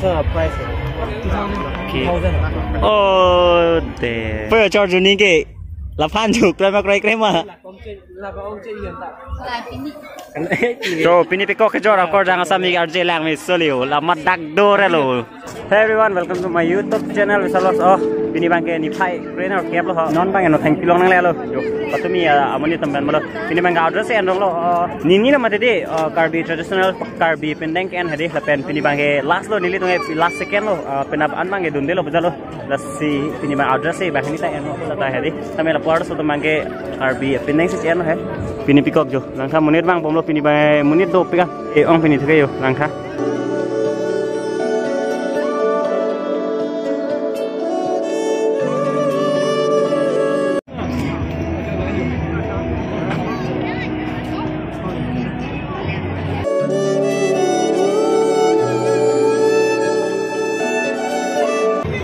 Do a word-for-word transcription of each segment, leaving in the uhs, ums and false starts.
Price. Okay. Oh, de. Poi chor juning ke. Laphan juk, krema kroi krema. So, pini pekok kejor akor jang asami arje lang me solio. Lama dak dore lo. Hey everyone, welcome to my YouTube channel, Vishal Vlogs. Oh, pini bangke niphai trainer kep lo ho. Non bangke no thengpi longnangle lo. Yo, patumi, ah, amonit atum pen lo. Pini bangke address si en rong lo. Oh, nini nama tadi, oh, Karbi traditional, Karbi pindeng ke-en hadi. Lapen pini bangke last lo, nelitum ke last second lo. Ah, penap an bangke dunde lo, bajalo. Lasi pini bang address si bang ini ta en lo, ta hadi. Tame lapu address atum bangke Karbi pindeng si en lo he. Pini pekok jo. Langtha monit vangbom lo, pini bang monit dopik a. E-ong pini thek ke jo, langtha.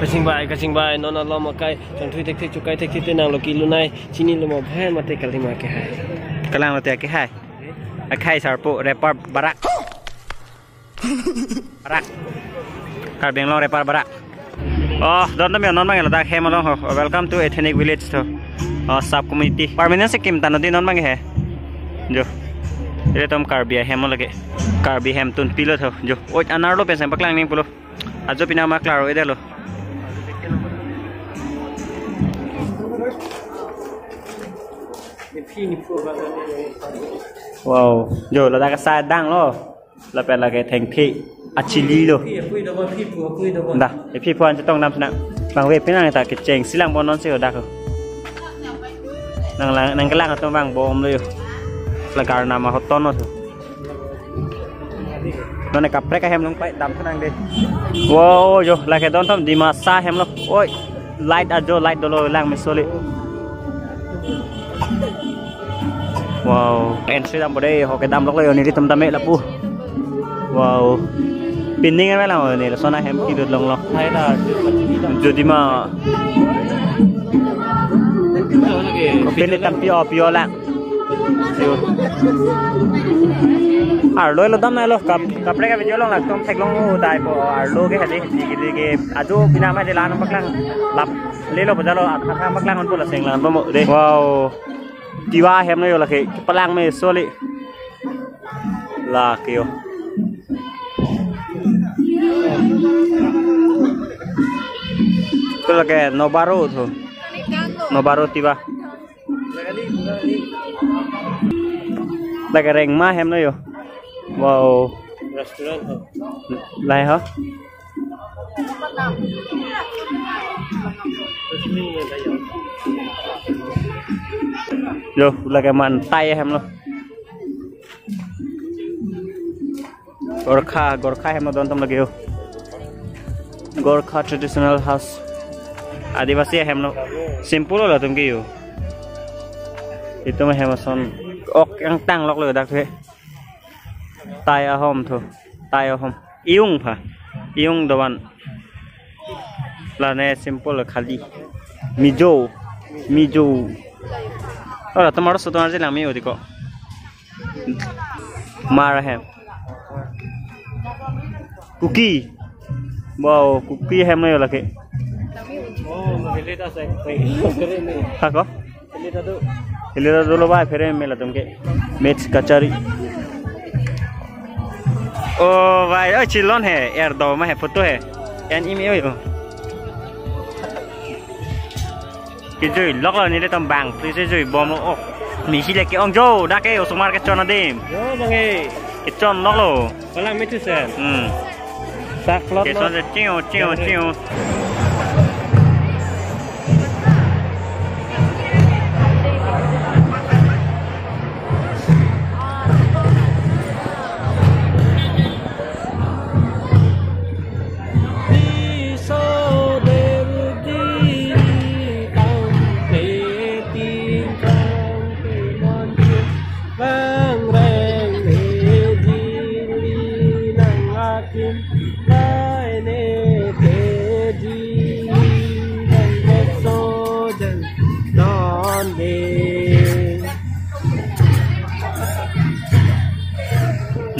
Kachingbai, kachingbai, non alom akai, chongthui thekthe, chukai thekthe, te nanglo kelunai, chinilo mo bhai, mate kalima kehai. Kalang lo te kehai. Akhai sarpo, rapper barak. Barak. Karbi Anglong rapper barak. Oh, don tame non bang ladak hem along ho. Welcome to Ethnic Village tho. Oh, sub community. Permanent si kim tanglo di non bang he. Jo. Ilitum Karbi ahem lo ke. Karbi hem tun pilo tho. Jo. Oi, anerlo pen sang paklang ning pulo. Ajo pini ma klaro ide lo. Wow. Jo, ladak asai dang lo. Lapen lake thengpi achili lo. Phi apui dobon, phi pu apui dobon. Da, e phi pu an chetong dam sina. Bang ve pinang ta kecheng si lang bon non si dak. Nang lang, nangkelang atum vangbom lo jo. Lagar nama hoton lo. Non kaprek ahem long pai dam sina de. Wow, jo, lake don tom Dimasa hem lo. Oi. Light ajo, light dolo lang me soli. Wow, entry dam bode, ho kedam lok lo jo nelitum tame lapu. Wow. Pining eme lang jo ne, lason ahem kidut longlo. Hai da, jodi ma. Pini tam pio pio lang. Arlo lo dam na lo kap, kaprek avideo along latum theklong dai po arlo ke hadi ke ke ajo pini ma de lan paklang lap lelo bajalo at kha paklang on pola seng lan mo de. Wow. Tiwa hem lo jo lake palang me soli. Lake jo. Ko lake Nobaro tho. Nobaro Tiwa. Lake rengma hem lo jo. Wow. Restaurant ho. Lahai ho. Jo, lake man Thai hem lo. Gorkha, Gorkha hem lo don tom lake jo. Gorkha traditional house. Adivasi hem lo. Simple lo latum ke jo. Itum hem ason. Ok angtang lok lo dak he. Thai ahom tho. Thai ahom. Iung pha. Iung dovan. Lane simple khali. Mizo. Mizo. Ora tomorrow so tomorrow lang mi odiko. Mar hem. Kuki. Wow, Kuki hem lo jo lake. Oh, mabili ta sek. Hako? Hili ta dolo bhai, phere me latum ke. Mech kachari. Oh bhai, oi chilon he, er do ma he photo he. En imi oi. Kejui lok lo nelitum bang, please jui bom lo ok. Misi le ke-ong jo, dak ke osomar kechon adim. Jo bang e. Kechon lok lo. Wala mitu sen. Hmm. Sak plot. Kechon lo. Se chiu chiu chiu.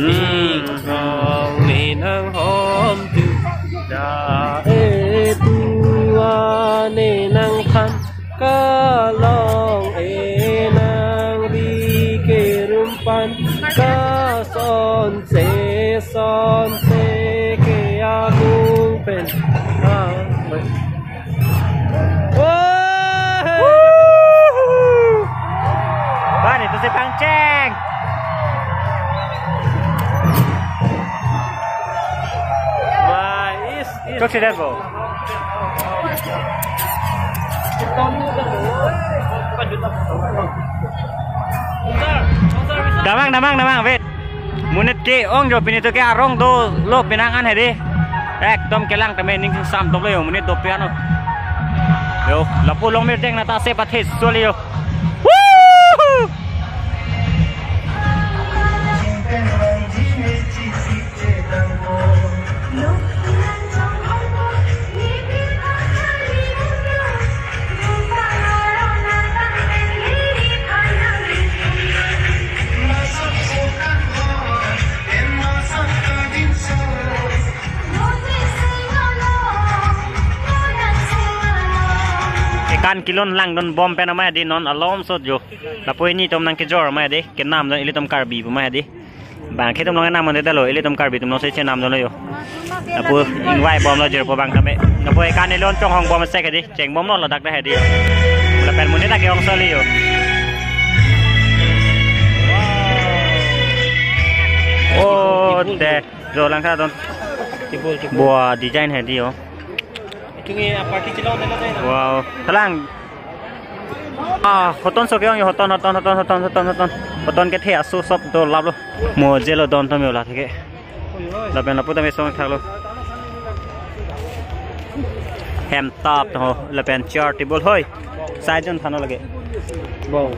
Hmm, hong ni nang hom tu. Da e tua ne nangthan kalong e nangri kerum pan kasonse sonse ke amung pen. Ah, wah. Woohoo! Bang, itu si pangceng. Wah, is, is. Kok sudah, Bo? Damang, damang, damang, wait. Monit ke-ong jo, pini to ke arong dolo penang an hedi. Ekdom kelang tame ning sam dolo yo, monit do piano. Yo, lapu longmir deng nata se pathe soli yo. Woohoo! Ekan kelun langdun bom pen amei hedi non alom sot jo. Lapu nelitum nangkejor amei hedi, kenamdun ilitum Karbi pu amei hedi. Bang, khetum long enam monit dalo, ilitum Karbi atum long se chenamdunlo yo. Lapu ingvai bomlo jirpo bang tame. Lapu ekan kelun chonghong bom sek hedi, chengbomlo ladak dak hedi. Lapen monit ta ke-ong soli yo. Oh, de, jo langtha don. Tipul, tipul. Bua design hedi yo. Itum e apa kecil lo nela saya. Wow, telang. Ah, hoton so ke-ong yo, hoton, hoton, hoton. Hoton kethe aso sop dolaplo. Mo jelo don tame ula theke. Lapen lapu tame song thaklo. Hem tap to, lapen chair table hoi. Sai jon phano lake. Bong.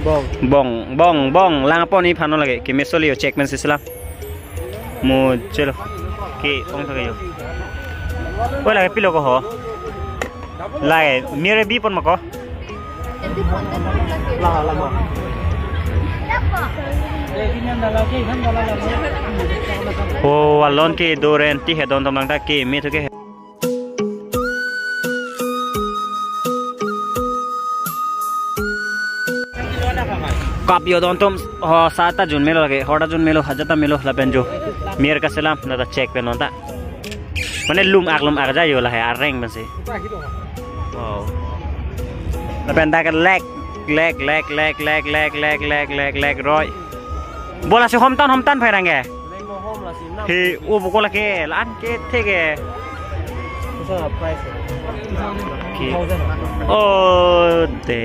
Bong. Bong, bong, bong. Lang apon ni phano lake. Keme soli yo check men sislam. Mo chelo. Ke-ong thake yo. Oi, lake pilo ko ho. Lake mir bi pon ma ko. Lama, lama. Oh, alon ke do renti he don tom langtha keme theke. Kap yo don tom, ho, sat ta jun melo lake, hor ta jun melo, hajat ta melo, lapen jo. Mir kaselam, nata check pen non ta. Mane lum ak lum ak ja yo lahai areng pensi. Wow. Lapen dak lek, lek, lek, lek, roi. Bola si homtan, homtan pherang ke. He, o buko lake, lan ke theke. Ki. Oh, de.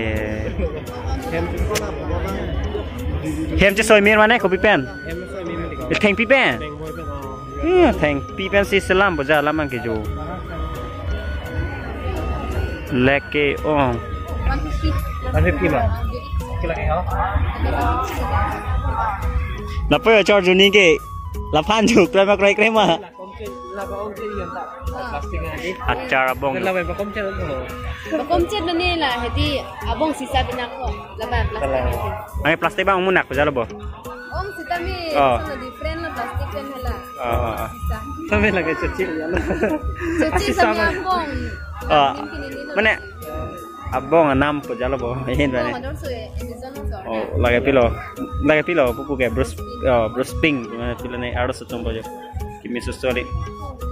Hem chesoi mir mane kopi pen? Thengpi pen? Thengpi pen si selam boja lamang ke jo. Lake ong. One fifty ma? Kila ke ho? Lapu yo chor juni ke. Laphan juk, klema kroi krema. Achar abong. Bakom chet mane la hedi abong sisa binak ko. Laba plastik. Ang plastik bang munak ko jalo bo. Ong sitame. Oh. Sama different lo plastik pen hala. Oh, oh, oh. Sisa. Same lake cuci ya lo. Cuci same abong. Oh. Mane abong anam ko jalo bo. Hin bane. Abong ador so e, Amazon so. Oh, lake pilo. Lake pilo pupu ke Bruce, oh, Bruce Pink. Mane pilo ne arloso atum bo jo. Keme soli.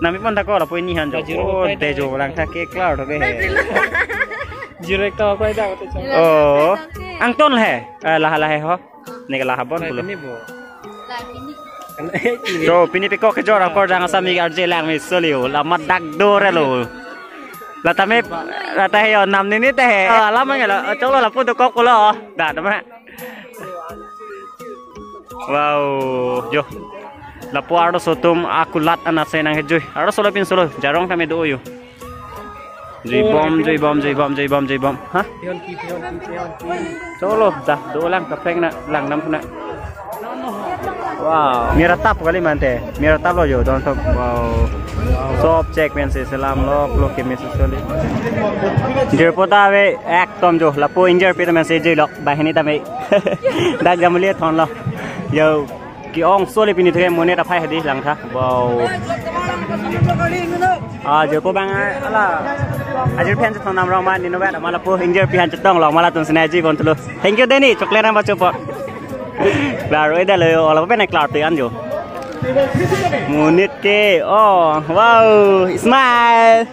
Nami pon thako lapu neli han jo. Zero. Oh, de jo langtha ke klar thake he. Zero ekta ko ida ko te. Oh. Angton he. Eh, laha laha ho. Ne ke laha bon pulo. Ini bo. Lah ini. So, pini pekok kejor akor jang asami arje lang me soli o. Lama dak dore lo. La tame, la ta he yo nam nini te he. Oh, lama nge la. Oh, choklo lapu dokok pulo. Da, tama. Wow, jo. Lapu arloso atum akulat anat se nang hejui. Arloso lo pin solo, jarong tame do yo. Jui bom, jui bom, jui bom, jui bom, jui bom. Ha? Choklo, da, do lang kaprek na, lang nam na. Wow. Mir atap kali mante. Mir atap lo jo, don top. Wow. Sop check pen si selam lok lok keme soli. Jirpo ta ave ekdom jo. Lapu ingjir pi ta men si jui lok. Banghini tame. Dak jamuli thon lo. Yo. Ke-ong soli pini theke monit aphai hedi langtha. Wow. Ah, jirpo abang, ah, ala. Ajir aphan chetong nam rong ma, nino bet ma lapu ingjir aphan chetong long ma latum sene ji bon tulu. Thank you, Denny. Chocolate nang pachopo. Klaro ida lo, ala pen klaro ti an jo. Monit ke. Oh, wow. Smile.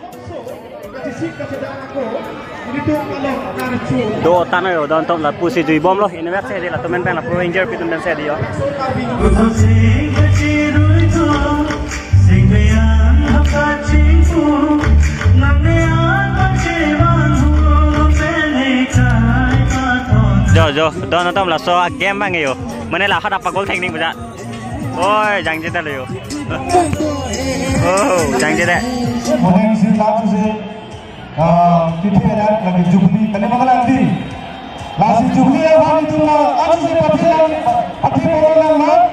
Do tano yo, don tom lapusi jui bomlo, inutvet si di latum pen lapu ingjir api atum pen si di yo. Jo, jo, don tom laso a-game abang yo. Mane la hada pagol thengning baja. Oi, jangje ta lo yo. Oh, jangje ta. Mane si lapusi, ah, P T R lagi Jubilee, kali mana lagi? Lasi Jubilee ya, kami tu lah, aku si P T R, P T R orang lah.